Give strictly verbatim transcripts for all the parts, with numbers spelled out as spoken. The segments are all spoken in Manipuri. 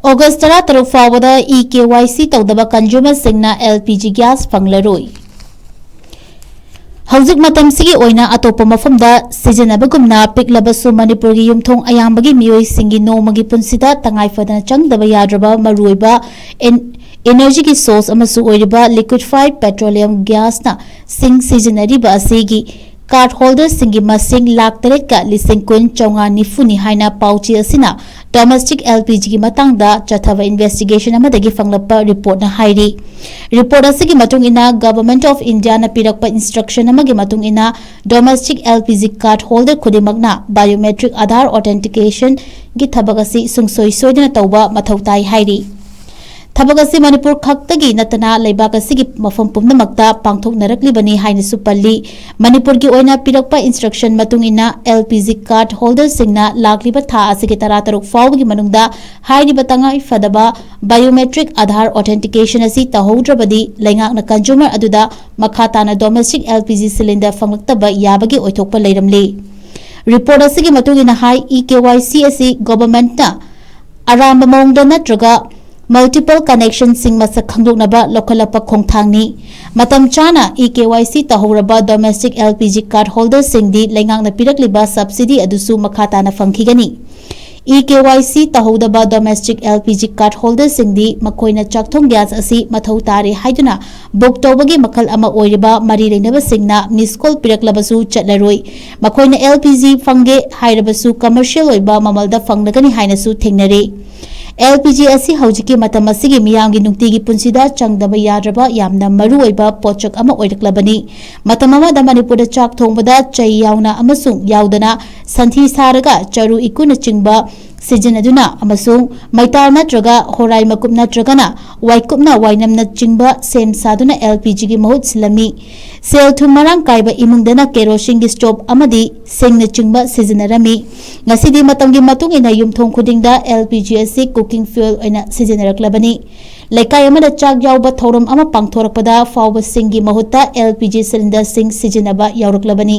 ꯑꯣꯒꯁ ꯇꯔꯥꯇꯔꯨꯛ ꯐꯥꯎꯕꯗ E K Y C ꯇꯧꯗꯕ consumerꯁꯤꯡꯅ L P G gas ꯐꯪꯂꯔꯣꯏ꯫ ꯍꯧꯖꯤꯛ ꯃꯇꯝꯁꯤꯒꯤ ꯑꯣꯏꯅ ꯑꯇꯣꯞꯄ ꯃꯐꯝꯗ ꯁꯤꯖꯤꯟꯅꯕꯒꯨꯝꯅ ꯄꯤꯛꯂꯕꯁꯨ ꯃꯅꯤꯄꯨꯔꯒꯤ ꯌꯨꯝꯊꯣꯡ ꯑꯌꯥꯝꯕꯒꯤ ꯃꯤꯑꯣꯏꯁꯤꯡꯒꯤ ꯅꯣꯡꯃꯒꯤ ꯄꯨꯟꯁꯤꯗ ꯇꯉꯥꯏꯐꯗꯅ ꯆꯪꯗꯕ ꯌꯥꯗ꯭ꯔꯕ ꯃꯔꯨꯑꯣꯏꯕ ꯑꯦꯟ-, energyꯒꯤ source ꯑꯃꯁꯨ ꯑꯣꯏꯔꯤꯕ liquefied petroleum gasꯅ ꯁꯤꯡ ꯁꯤꯖꯤꯟꯅꯔꯤꯕ ꯑꯁꯤꯒꯤ card holderꯁꯤꯡꯒꯤ ꯃꯁꯤꯡ ꯂꯥꯈ ꯇꯔꯦꯠꯀ ꯂꯤꯁꯤꯡ ꯀꯨꯟ ꯆꯥꯝꯃꯉꯥ ꯅꯤꯐꯨꯅꯤ ꯍꯥꯏꯅ ꯄꯥꯎꯆꯦ ꯑꯁꯤꯅ domestic L P Gꯒꯤ ꯃꯇꯥꯡꯗ ꯆꯠꯊꯕ investigation ꯑꯃꯗꯒꯤ ꯐꯪꯂꯛꯄ reportꯅ ꯍꯥꯏꯔꯤ꯫ Report ꯑꯁꯤꯒꯤ ꯃꯇꯨꯡ ꯏꯟꯅ Government of Indiaꯅ ꯄꯤꯔꯛꯄ instruction ꯑꯃꯒꯤ ꯃꯇꯨꯡ ꯏꯟꯅ domestic L P G card holder ꯈꯨꯗꯤꯡꯃꯛꯅ biometric Aadhaar authenticationꯒꯤ ꯊꯕꯛ ꯑꯁꯤ ꯁꯨꯡꯁꯣꯏ ꯁꯣꯏꯗꯅ ꯇꯧꯕ ꯃꯊꯧ ꯇꯥꯏ ꯍꯥꯏꯔꯤ꯫ ꯊꯕꯛ ꯑꯁꯤ ꯃꯅꯤꯄꯨꯔ ꯈꯛꯇꯒꯤ ꯅꯠꯇꯅ ꯂꯩꯕꯥꯛ ꯑꯁꯤꯒꯤ ꯃꯐꯝ ꯄꯨꯝꯅꯃꯛꯇ ꯄꯥꯡꯊꯣꯛꯅꯔꯛꯂꯤꯕꯅꯤ ꯍꯥꯏꯅꯁꯨ ꯄꯜꯂꯤ꯫ ꯃꯅꯤꯄꯨꯔꯒꯤ ꯑꯣꯏꯅ ꯄꯤꯔꯛꯄ instruction ꯃꯇꯨꯡ ꯏꯟꯅ L P G card holderꯁꯤꯡꯅ ꯂꯥꯛꯂꯤꯕ ꯊꯥ ꯑꯁꯤꯒꯤ ꯇꯔꯥꯇꯔꯨꯛ ꯐꯥꯎꯕꯒꯤ ꯃꯅꯨꯡꯗ ꯍꯥꯏꯔꯤꯕ ꯇꯉꯥꯏ ꯐꯗꯕ biometric Aadhaar authentication ꯑꯁꯤ ꯇꯧꯍꯧꯗ꯭ꯔꯕꯗꯤ ꯂꯩꯉꯥꯛꯅ consumer ꯑꯗꯨꯗ ꯃꯈꯥ ꯇꯥꯅ domestic L P G cylinder ꯐꯪꯂꯛꯇꯕ ꯌꯥꯕꯒꯤ ꯑꯣꯏꯊꯣꯛꯄ ꯂꯩꯔꯝꯂꯤ꯫ Report ꯑꯁꯤꯒꯤ ꯃꯇꯨꯡ ꯏꯟꯅ ꯍꯥꯏ, E K Y C ꯑꯁꯤ governmentꯅ ꯑꯔꯥꯟꯕ ꯃꯑꯣꯡꯗ ꯅꯠꯇ꯭ꯔꯒ multiple connectionꯁꯤꯡ ꯃꯁꯛ ꯈꯪꯗꯣꯛꯅꯕ ꯂꯧꯈꯠꯂꯛꯄ ꯈꯣꯡꯊꯥꯡꯅꯤ꯫ ꯃꯇꯝ ꯆꯥꯅ E K Y C ꯇꯧꯍꯧꯔꯕ domestic L P G card holderꯁꯤꯡꯗꯤ ꯂꯩꯉꯥꯛꯅ ꯄꯤꯔꯛꯂꯤꯕ subsidy ꯑꯗꯨꯁꯨ ꯃꯈꯥ ꯇꯥꯅ ꯐꯪꯈꯤꯒꯅꯤ꯫ E K Y C ꯇꯧꯍꯧꯗꯕ domestic L P G card holderꯁꯤꯡꯗꯤ ꯃꯈꯣꯏꯅ ꯆꯥꯛꯊꯣꯡ gas ꯑꯁꯤ ꯃꯊꯧ ꯇꯥꯔꯦ ꯍꯥꯏꯗꯨꯅ book ꯇꯧꯕꯒꯤ ꯃꯈꯜ ꯑꯃ ꯑꯣꯏꯔꯤꯕ ꯃꯔꯤ ꯂꯩꯅꯕꯁꯤꯡꯅ miss call ꯄꯤꯔꯛꯂꯕꯁꯨ ꯆꯠꯂꯔꯣꯏ꯫ ꯃꯈꯣꯏꯅ L P G ꯐꯪꯒꯦ ꯍꯥꯏꯔꯕꯁꯨ commercial ꯑꯣꯏꯕ ꯃꯃꯜꯗ ꯐꯪꯂꯒꯅꯤ ꯍꯥꯏꯅꯁꯨ ꯊꯦꯡꯅꯔꯤ꯫ L P G ꯑꯁꯤ ꯍꯧꯖꯤꯛꯀꯤ ꯃꯇꯝ ꯑꯁꯤꯒꯤ ꯃꯤꯌꯥꯝꯒꯤ ꯅꯨꯡꯇꯤꯒꯤ ꯄꯨꯟꯁꯤꯗ ꯆꯪꯗꯕ ꯌꯥꯗ꯭ꯔꯕ ꯌꯥꯝꯅ ꯃꯔꯨꯑꯣꯏꯕ ꯄꯣꯠꯁꯛ ꯑꯃ ꯑꯣꯏꯔꯛꯂꯕꯅꯤ꯫ ꯃꯇꯝ ꯑꯃꯗ ꯃꯅꯤꯄꯨꯔꯗ ꯆꯥꯛ ꯊꯣꯡꯕꯗ ꯆꯩ ꯌꯥꯎꯅ ꯑꯃꯁꯨꯡ ꯌꯥꯎꯗꯅ ꯁꯟꯊꯤ ꯁꯥꯔꯒ ꯆꯔꯨ ꯏꯀꯨꯅꯆꯤꯡꯕ ꯁꯤꯖꯤꯟꯅꯗꯨꯅ ꯑꯃꯁꯨꯡ ꯃꯩꯇꯥꯜ ꯅꯠꯇ꯭ꯔꯒ ꯍꯣꯔꯥꯏ ꯃꯀꯨꯞ ꯅꯠꯇ꯭ꯔꯒꯅ ꯋꯥꯏꯀꯨꯞꯅ ꯋꯥꯏꯅꯝꯅꯆꯤꯡꯕ ꯁꯦꯝ ꯁꯥꯗꯨꯅ L P Gꯒꯤ ꯃꯍꯨꯠ ꯁꯤꯜꯂꯝꯃꯤ꯫ ꯁꯦꯜ ꯊꯨꯝ ꯃꯔꯥꯡ ꯀꯥꯏꯕ ꯏꯃꯨꯡꯗꯅ ꯀꯦꯔꯣꯁꯤꯟꯒꯤ stove ꯑꯃꯗꯤ ꯁꯤꯡꯅꯆꯤꯡꯕ ꯁꯤꯖꯤꯟꯅꯔꯝꯃꯤ꯫ ꯉꯁꯤꯗꯤ ꯃꯇꯝꯒꯤ ꯃꯇꯨꯡ ꯏꯟꯅ ꯌꯨꯝꯊꯣꯡ ꯈꯨꯗꯤꯡꯗ L P G ꯑꯁꯤ cooking fuel ꯑꯣꯏꯅ ꯁꯤꯖꯤꯟꯅꯔꯛꯂꯕꯅꯤ꯫ ꯂꯩꯀꯥꯏ ꯑꯃꯗ ꯆꯥꯛ ꯌꯥꯎꯕ ꯊꯧꯔꯝ ꯑꯃ ꯄꯥꯡꯊꯣꯔꯛꯄꯗ ꯐꯥꯎꯕꯁꯤꯡꯒꯤ ꯃꯍꯨꯠꯇ L P G cylinderꯁꯤꯡ ꯁꯤꯖꯤꯟꯅꯕ ꯌꯥꯎꯔꯛꯂꯕꯅꯤ꯫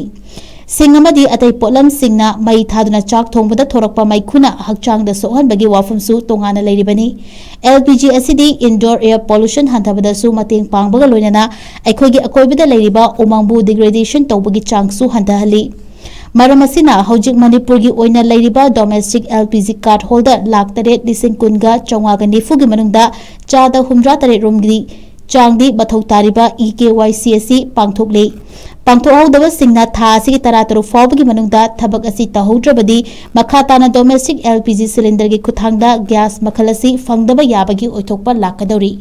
ꯁꯤꯡ ꯑꯃꯗꯤ ꯑꯇꯩ ꯄꯣꯠꯂꯝꯁꯤꯡꯅ ꯃꯩ ꯊꯥꯗꯨꯅ ꯆꯥꯛ ꯊꯣꯡꯕꯗ ꯊꯣꯔꯛꯄ ꯃꯩꯈꯨꯅ ꯍꯛꯆꯥꯡꯗ ꯁꯣꯛꯍꯟꯕꯒꯤ ꯋꯥꯐꯝꯁꯨ ꯇꯣꯉꯥꯟꯅ ꯂꯩꯔꯤꯕꯅꯤ꯫ L P G ꯑꯁꯤꯗꯤ indoor air pollution ꯍꯟꯊꯕꯗꯁꯨ ꯃꯇꯦꯡ ꯄꯥꯡꯕꯒ ꯂꯣꯏꯅꯅ ꯑꯩꯈꯣꯏꯒꯤ ꯑꯀꯣꯏꯕꯗ ꯂꯩꯔꯤꯕ ꯎꯃꯪꯕꯨ degradation ꯇꯧꯕꯒꯤ ꯆꯥꯡꯁꯨ ꯍꯟꯊꯍꯜꯂꯤ꯫ ꯃꯔꯝ ꯑꯁꯤꯅ ꯍꯧꯖꯤꯛ ꯃꯅꯤꯄꯨꯔꯒꯤ ꯑꯣꯏꯅ ꯂꯩꯔꯤꯕ domestic L P G card holder lakh ꯇꯔꯦꯠ ꯂꯤꯁꯤꯡ ꯀꯨꯟꯒ ꯆꯥꯝꯃꯉꯥꯒ ꯅꯤꯐꯨꯒꯤ ꯃꯅꯨꯡꯗ ꯆꯥꯗ ꯍꯨꯝꯗ꯭ꯔꯥ ꯇꯔꯦꯠ ꯔꯣꯝꯒꯤ ꯆꯥꯡꯗꯤ ꯃꯊꯧ ꯇꯥꯔꯤꯕ E K Y C ꯑꯁꯤ ꯄꯥꯡꯊꯣꯛꯂꯤ꯫ ꯄꯥꯡꯊꯣꯛꯍꯧꯗꯕꯁꯤꯡꯅ ꯊꯥ ꯑꯁꯤꯒꯤ ꯇꯔꯥ ꯇꯔꯨꯛ ꯐꯥꯎꯕꯒꯤ ꯃꯅꯨꯡꯗ ꯊꯕꯛ ꯑꯁꯤ ꯇꯧꯍꯧꯗ꯭ꯔꯕꯗꯤ ꯃꯈꯥ ꯇꯥꯅ domestic L P G cylinder ꯒꯤ ꯈꯨꯠꯊꯥꯡꯗ gas ꯃꯈꯜ ꯑꯁꯤ ꯐꯪꯗꯕ ꯌꯥꯕꯒꯤ ꯑꯣꯏꯊꯣꯛꯄ ꯂꯥꯛꯀꯗꯧꯔꯤ꯫